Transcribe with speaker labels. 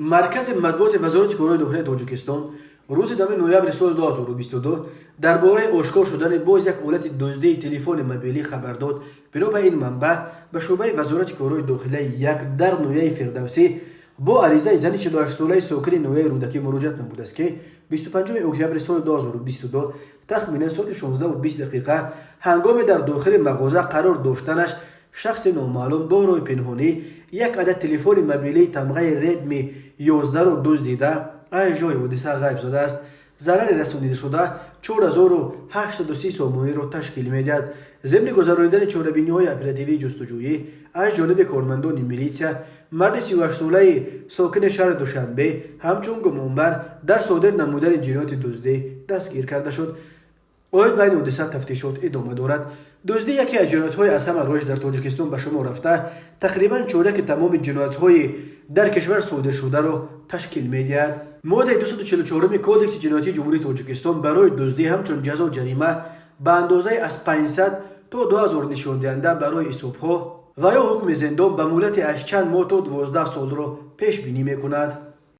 Speaker 1: Маркази матбуоти Вазорати корҳои дохилии Тоҷикистон рӯзи 10 ноябри соли 2022 дар бораи ошкор шудани боз як ҳолати дуздии телефони мобилӣ хабар дод. Бино ба ин манбаъ, ба шӯъбаи Вазорати корҳои дохилаи як дар ноҳияи Фирдавсӣ бо аризаи зани 48-солаи сокини ноҳияи Рӯдакӣ муроҷиат намудааст, ки 25 октябри соли 2022 тахминан соати 16:20 дақиқа ҳангоме дар дохили мағоза қарор доштанаш шахси номаълум бо роҳи пинҳонӣ як адад телефони мобилии тамғаи Redmi 11-ро дуздида, аз ҷои ҳодиса ғайб задааст. Зарари расонидашуда 4830 сомониро ташкил медиҳад. Зимни гузаронидани чорабиниҳои оперативии ҷустуҷӯӣ аз ҷониби кормандони милитсия марди 38-солаи сокини шаҳри Душанбе ҳамчун гумонбар дар содир намудани ҷинояти дуздӣ дастгир карда шуд. Оид ба ин ҳодиса тафтишот идома дорад. Дуздӣ яке аз ҷиноятҳои аз ҳама роиҷ дар Тоҷикистон ба шумор рафта, тақрибан чоряки тамоми ҷиноятҳои дар кишвар содиршударо ташкил медиҳад. Моддаи 244 Кодекси ҷиноятии Ҷумҳурии Тоҷикистон барои дуздӣ ҳамчун ҷазо ҷарима ба андозаи аз 500 то 2000 нишондиҳанда барои ҳисобҳо ва ё ҳукми зиндон ба муҳлати аз чанд моҳ то 12 солро пешбинӣ мекунад.